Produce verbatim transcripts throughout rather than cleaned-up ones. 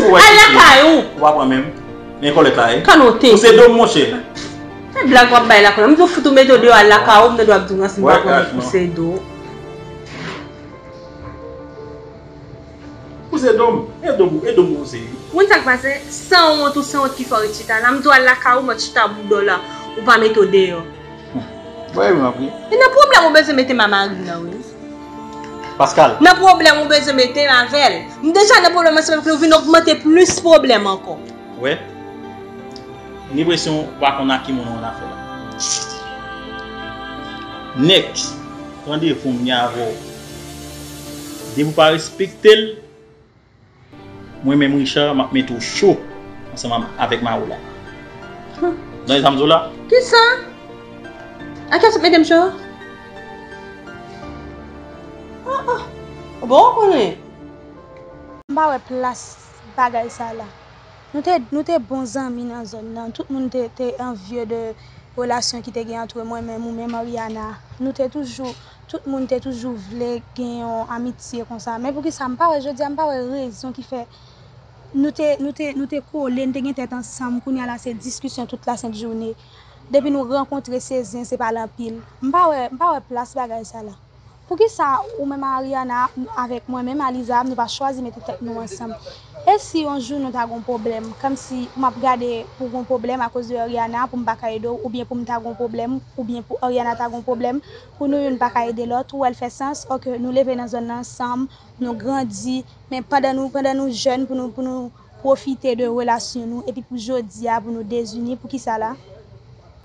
Al lakay ou. Ou pa pran menm. Men kòlèt la, e. Kanote. Ou se dom, monchè. Se blag w ap bay la, konnen. M di w fout ou mete w deyò, al lakay ou, m te dwe ap di w nan si m pa pran menm pou se do. Ou se dom, e dom, e dom ou se. Ou konn sa k pase? Sanwont ou sanwont ki fè w ret chita la. M di w al lakay ou, mèt chita bouda w la. Ou pa mete w deyò. Wè, wi, m ap ri. E nan pwoblèm ou bezwen mete m a mari m nan, wi. Pascal. Nan pwoblèm ou bezwen mete m avè l. M deja nan pwoblèm ansanm avè l, ou vin ogmante plis pwoblèm ankò. Wè. M gen enpresyon ou pa konn a ki moun ou ann afè la. Next. Randevou m gen avè w. Depi w pa respekte l, mwen menm Richard, m ap mete w cho ansanm avèk mari w la. Tande sa m di w la? Kisa? A kiyès w ap mete m cho? Ah, ah. Bon, ou konnen. M pa wè plas bagay sa la. Nou te, nou te bon zanmi nan zòn nan. Tout moun te, te anvye de relasyon ki te gen ant mwen menm ou menm Ariana. Nou te toujou, tout moun te toujou vle gen yon amitye konsa. Men poukisa m pa wè jodi a, m pa wè rezon ki fè nou te, nou te, nou te kole, nou te gen tèt ansanm. Kounye a la, se diskisyon tout lasent jounen. Depi nou rankontre, se zen, se pale anpil. M pa wè, m pa wè plas bagay sa la. Poukisa ou menm Ariana avèk mwen menm Aliza, nou pa chwazi mete tèt nou ansanm? E si yon jou nou ta gon pwoblèm, kòmsi m ap gade pou gon pwoblèm akoz de Ariana, pou m pa ka ede w, oubyen pou m ta gon pwoblèm, oubyen pou Ariana ta gon pwoblèm, pou nou youn pa ka ede lòt, ou wè l fè sans, oke, nou leve nan zòn nan ansanm, nou grandi, men pandan nou, pandan nou jèn, pou nou, pou nou pwofite de relasyon nou, epi pou jodi a, pou nou dezini, poukisa la?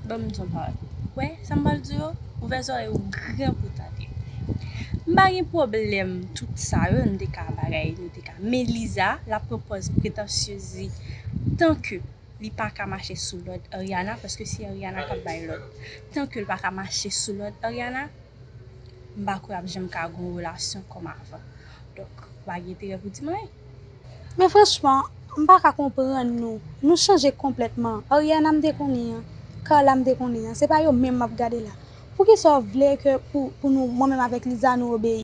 Ban m di yon pawòl. Wè, sa m pral di yo, ouvè zòrèy ou gran pou tande. M pa gen pwoblèm tout sa yo, nou te ka bagay, nou te ka. Men Liza, l ap pran pòz pretansyez li. Tanke li pa ka mache sou lòd Ariana, paske se Ariana k ap bay lòd. Tanke l pa ka mache sou lòd Ariana, m pa kwè ap janm ka gon relasyon kòm avan. Donk, ou pa gen enterè pou di m anyen. Men franchman, m pa ka konprann nou. Nou chanje konplètman. Ariana m te konnen an, Carla m te konnen an, se pa yo menm m ap gade la. Poukisa w vle ke pou, pou nou, mwen menm avèk Liza, nou obeyi?